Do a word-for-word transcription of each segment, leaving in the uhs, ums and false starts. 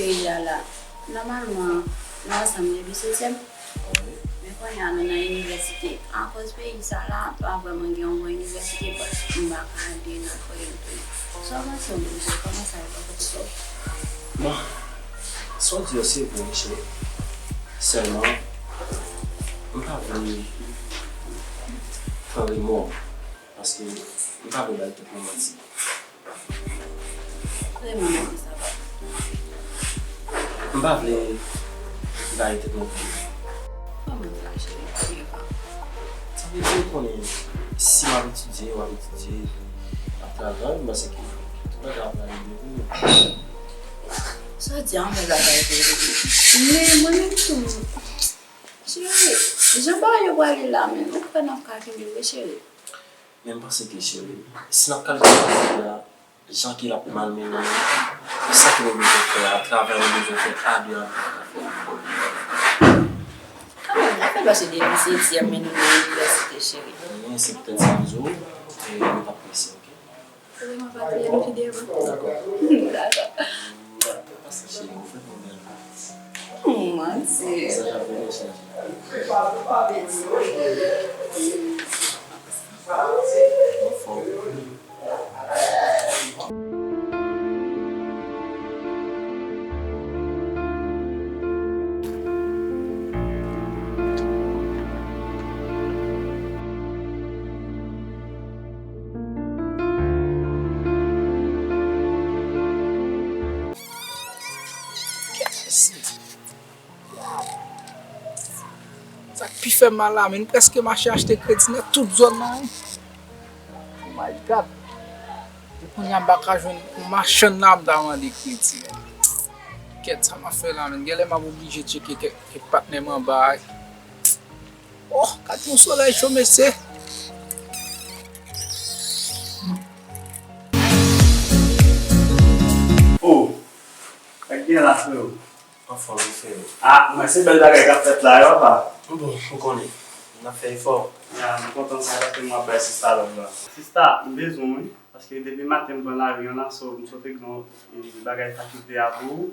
Peyi a la, nòmalman, nou ansanm depi sezyèm. Men kounye a, nou nan inivèsite. Akoz peyi sa la pa vrèman gen yon bon inivèsite, bon, m pa ka ale nan kote m tou. Sa w panse w menm, Jay? Kòman sa ye bò kote pa w? Bon, sa w di yo se vre, wi, cheri. Sèlman, m pa vle pran remò, paske m pa vle bay tèt mwen manti. Remò nan kisa, papa? M pa vle bay tèt mwen pwoblèm. Kòman sa, cheri? Sa vle di, ou konnen, si m ap etidye, w ap etidye, epi ap travay, m panse ke tout bagay ap prale byen pou nou. Sa w di a, yon bèl bagay vre, bebe. Men mwen menm tou, cheri, jan bagay yo prale la, men ou kwè n ap ka kenbe vre, cheri? Men m panse ke, cheri, si n ap kalkile bagay la, jan ke l ap malmennen nou, sa ke nou bezwen fè a, travay nou bezwen fè a de ansanm. Kanmenm, afè pa se depi setyèm men nou nan inivèsite, cheri. Men se poutèt sa m di w, e, nou p ap prese, oke? Ou wè m ap apiye nou pi devan. Dakò. Dakò. Pase cheri, ou fè m bèl. Ou manti. Sa ap vini cheri. Mèsi. Ou fò. Sa k pi fè m mal la, men m prèske mache achte kredi nan tout zòn nan, wi. Oh my God. Pou kounye a m pa ka jwenn yon machann la m ta mande kredi, men. Kèt, sa m ap fè la, men. Genlè m ap oblije tcheke kèk, kèk patnè m anba, wi. Oh, gade yon solèy cho, mesye. Oh, sa k gen la, freo? Anfòm, wi, freo. Ah, men se bèl bagay k ap fèt la, wi, papa. Bon, ou konnen, n ap fè efò. Ya, m kontan sa, paske m ap bay sista love la. Sista, m bezwen w, wi, paske depi maten m pran lari an la, so, m sot regle yon, e, bagay fakilte a pou ou.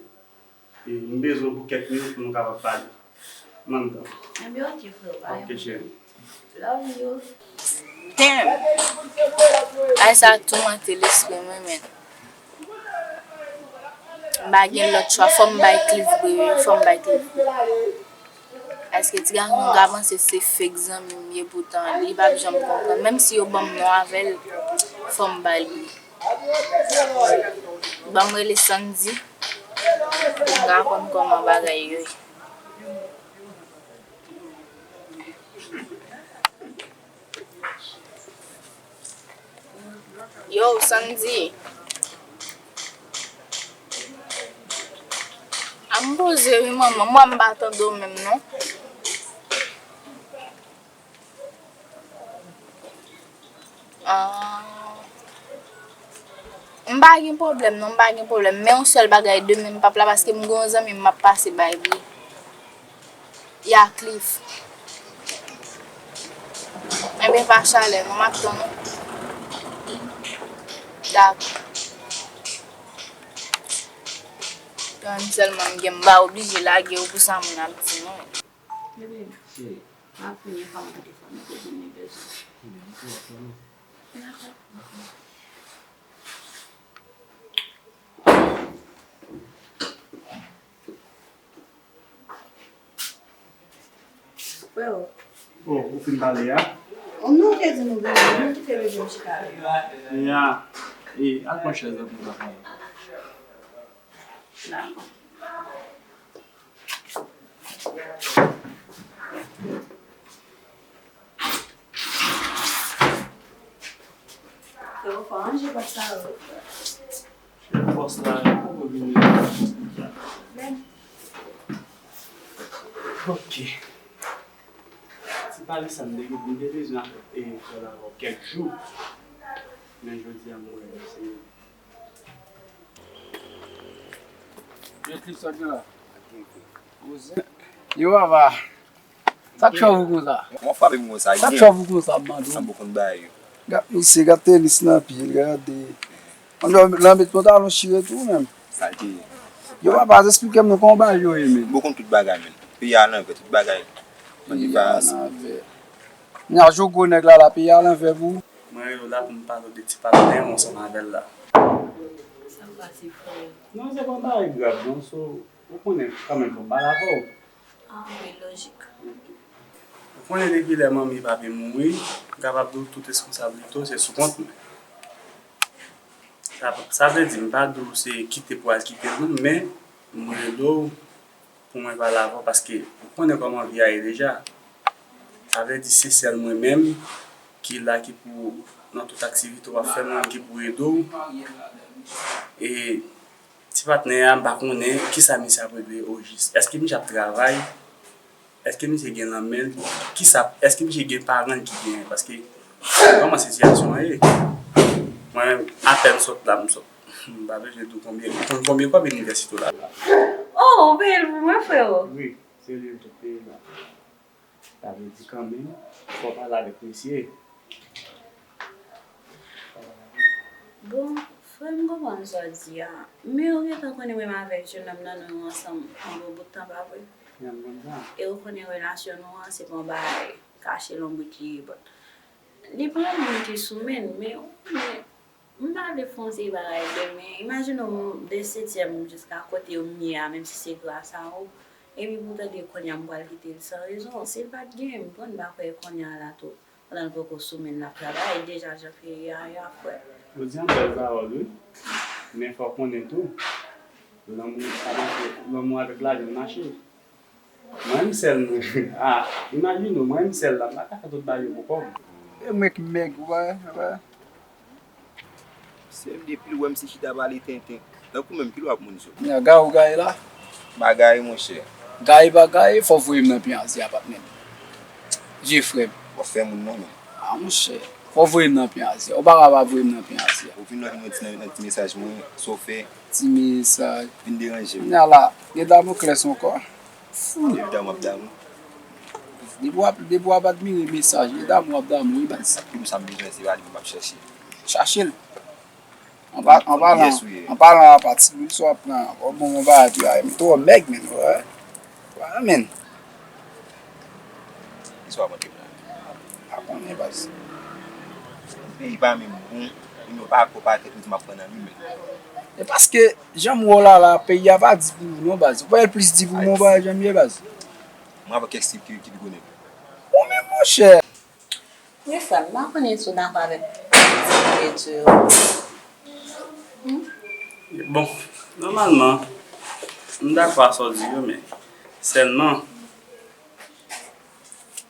E, m bezwen w pou kèk minit pou nou kapab pale. Mande. Enben, oke, freo, pa gen pwoblèm. Love you. Damn! Bagay sa toumante lespri m, wi, men. M pa gen lòt chwa, fò m bay Cliff bri, wi, fò m bay Cliff bri. Paske ti gason sa panse se fake zanmi m ye, poutan li p ap janm konprann. Menm si yo ban m non avè l, fò m ba l bri. Ban m rele Sandy. M ka konn kòman bagay yo ye. Yo, Sandy. A m poze wi, manman. Mwen m pa tande w menm, non. Ah. M pa gen pwoblèm, non, m pa gen pwoblèm. Men yon sèl bagay, demen m p ap la, paske m gen yon zanmi m m ap pase bay li. Ya, Cliff. Enben, pa chalè, non, m ap tann ou. Dakò. Tann sèlman m gen, m pa oblije lage w pou sa moun ap di, non. Bebe, cheri, m ap vini, pa mande fò m te vini bezwen. Dakò. Freo. Oh, ou fin pale a? Oh, nou te di nou vini, nou kite bebe m chita la. Ya. E, al pran chèz la pou nou ta pale. Dakò. Freo, fò ranje pòt sa yo. Fòs la, poko vini. Ok. Ti pale sa, m te, m te bezwen, e, fè l avè w kèk jou. Men jodi a, m wè se Yo, Cliff, sa k gen la? Yo, papa. Sa k chòv ou konsa? Mwen frape m konsa. Sa k chòv ou konsa, m mande w? Sa m poko konn bagay yo. Gad misye, gad tenis nan pye l, gade. Ann, nan met pantalon chire tou, menm. Sa l te ye? Yo pa baz, esplike m non kòman bagay yo ye, men. Bon, konn tout bagay, men. Peyi a lanvè, tout bagay. Peyi a lanvè. Nya, jou gwo nèg la, la, peyi a lanvè pou ou. Mwen rele w la pou m pale w de ti patnè w ansanm avè l la. Sa k pase, frè? Non, se pa yon bagay grav, non, so, ou konnen kanmenm, fò m pale avè w. Ah, wi, lojik. Ou konnen depi lè manmi papi mouri, m kapab di w tout responsablite w se sou kont mwen. Sa, sa vle di, m pa di w se kite pou al kite l non, men m rele w pou mwen pale avè w paske ou konnen kòman vi a ye deja. Sa vle di se sèl mwen menm ki la, ki pou nan tout aktivite w ap fè, mwen menm ki pou ede w. E ti patnè a, m pa konnen kisa misye ap regle ojis. Èske misye ap travay? Èske misye gen nan men l? Kisa, èske misye gen paran l ki genyen? Paske kòman sitiyasyon an ye? Mwen menm, apèn sot la, m sot. M pa bezwen di w konbyen, konn konbyen kòb inivèsite w la. Oh, ou peye l pou mwen, freo? Wi, se li m tou peye la. Sa vle di kanmenm, fò w pale avèk misye. Bon, frè m konprann sa w di a. Men ou gentan konnen mwen menm avèk jennonm nan nou ansanm yon bon bout tan, pa vre? Mwen konn sa. E ou konnen relasyon nou an, se pa yon bagay kache lonbrit li ye, but li pa yon moun ki sou men l, men ou konnen, m pa vle fè yon seri bagay demen. Imajine w de setyèm jiska kote m ye a, menm si se gras a ou, epi pou w tande kounye a m pral kite l san rezon. Si l pa t genyen m, bon, m pa kwè kounye a la tou. Pandan l poko sou men l, l ap travay, deja jan peyi a ye a, frè. Ou di anpil pawòl, wi. Men fò w konnen tou, lanmou pa mache, lanmou avèk lajan mache. Mwen menm sèl mwen. Ah, imajine w, mwen menm sèl la, m pa ka fè tout bagay yo pou kò m. E mwen ki mèg, wè, wè. Se m depi l wè m se chita pale tenten. Tankou menm ki lwa pou moun sot. Nya, gaye ou gaye la? M pa gaye, monchè. Gaye pa gaye, fò w voye m nan pyan Azya, patnè m. Vye frè m. W ap fè moun non, men. Ah, monchè, fò w voye m nan pyan Azya. Ou pa ka pa voye m nan pyan Azya. Ou vin nan, nan ti, nan ti mesaj mwen, sa w fè. Ti mesaj. Vin deranje m. Nya la, gen Damoklès ankò. Fou. Evidaman, m ap damou. Depi w ap, depi w ap admire mesaj, e damou w ap damou, wi, baz. Tout sa m bezwen, se pa li pou m ap chèche. Chache l. An pa, an palan, an palan apa ti lwil sa w ap pran, w ap bon, bon bagay tou, ay, m twò mèg, men, wè. Wè, men. Kisa w ap montre m la? Pa konnen, baz. Peyi pa menm bon, moun yo pa akò pa tèt, ou di m ap pran nan li, men. E paske, jan m wè w la, la, peyi a pa di pou ou, non, baz. Ou pa wè l plis di pou ou, men w pa wè jan m ye, baz. Mwen avèk kèk stil ki, ki pi konnen. Ou menm, monchè. Wi, frè m, m pa konnen si w dakò avèk ti kredi yo. Hmm? Bon, nòmalman, m dakò a sa w di yo, men sèlman,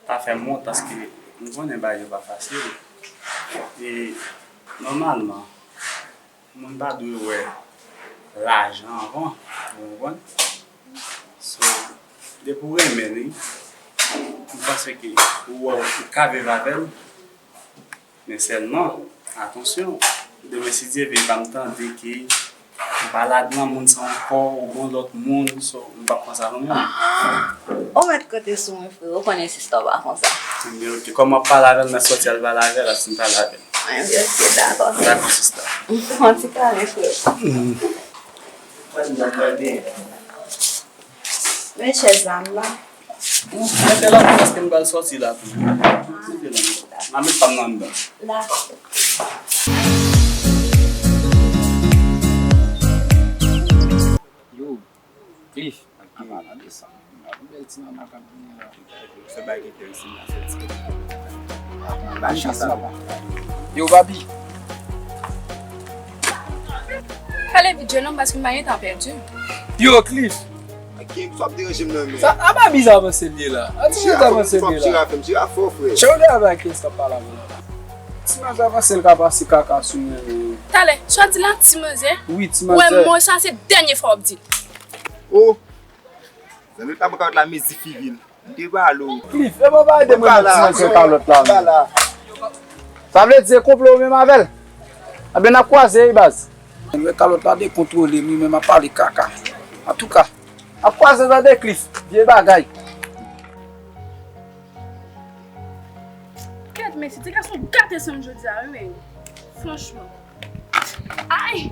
pa fè m wont, paske m konnen bagay yo pa fasil. E, nòmalman, moun pa dwe wè lajan anvan, ou konprann? So, depi w renmen li, m panse ke ou wè ou ka viv avè l, men sèlman, atansyon, demen si Dye vle, pa m tande ke ou pa ladan moun sa ankò, ou gon lòt moun, so, m p ap pran sa nan men w. Ou mèt konte sou mwen, frè, ou konnen sista w pa konsa. Ebyen, oke, kòman w ap pale avè l, m ap sòti al pale avè l, ap fin pale avè l. Mwen, oke, dakò. Dakò, sista. Yon ti kale, frè. Mm. Men chèz la m la. Mete la, paske m pral sòti la tou. Mete la. M a met pa m nan anndan. Dakò. Yo, Cliff, pa pale de sa. Yon bèl ti manman k ap vini la. Fè bagay ki enterese m la, fè ti kèk. Ba chans papa. Yo, papi. Pale vit, jennonm, paske m pa gen tan pèdi. Yo, Cliff. Akim, sa ap deranje m nan men. Sa, a pa bizarre avanse l ye la. A ti bizarre avanse l ye la. Jirafè, jirafè, frè. Chè ou de avè a kiyès k ap pale avè w la? Ti manzè avanse l ka pase kaka sou mwen. Talè, sa w di la, ti manzè? Wi, ti manzè. Wè, mo sa se dènye fwa w ap di l. Oh. Zanmi pa mwen kalòt la mezi figi l. M te pale w. Cliff, e mwen pa ede mwen met ti manzè kalòt la, men. Sa vle di se konplo ou menm avè l? Ebyen, n ap kwaze, wi, baz. Mwen kalòt la dekontwole m, wi, men m ap pale kaka. Antouka, n ap kwaze tande, Cliff, vye bagay. Kèt, mesye, ti gason gate san m jodi a, wi, men. Franchman. Ay!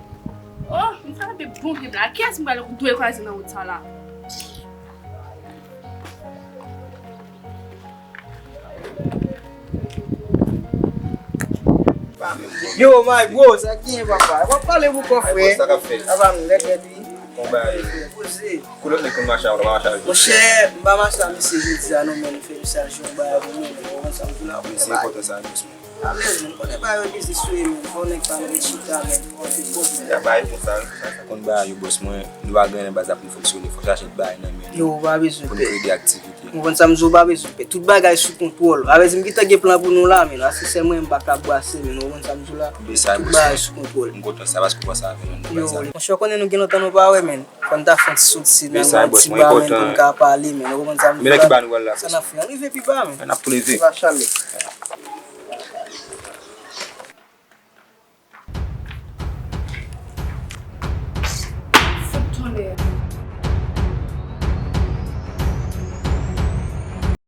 Oh, m frape bon vye blag. Kiyès m pral dwe kwaze nan wout sa la? Yo, my bro, sa k gen, papa? W ap pale pou kò, frè. Sa k ap fèt? Papa, m nèt, nèt, wi. Konba. Poze. Koulèt li konn mache avè l, pa mache avè l. Monchè, m pa mache a misye jodi a non, men m fè misye al jwe yon bagay pou mwen, men ou konn sa m di la. Men se enpòtan sa, boss mwen. A lèz, men konnen pa yo biznis sou e, men fò nèg pa nan chita, men fò se pwòp. Ya bay konsa, konsa. Konn bagay yo, boss mwen, nou pa gen nan baz la pou n fonksyone, fò chache bagay nan men nou. Yo, ou pa bezwen pè. Pou n kreye aktivite. Ou konprann sa m di w, ou pa bezwen pè. Tout bagay sou kontwòl. Sa vle di m gentan gen plan pou nou la, men. Paske sèl mwen m pa ka brase, men. Ou konprann sa m di w la? Tout bagay sou kontwòl. M kontan sa, paske w panse avè nou nan baz la. Yo, monchè, ou konnen nou gen lontan nou pa wè, men. Fò n ta fè yon ti soti nan yon ti ba, men, pou n ka pale, men. Ou konprann sa m di w la? Men lè ki ba nou pral la, sa n ap fè? Ann rive pi ba, men. Ann ap rive. Sa va chale. Fout tonnè.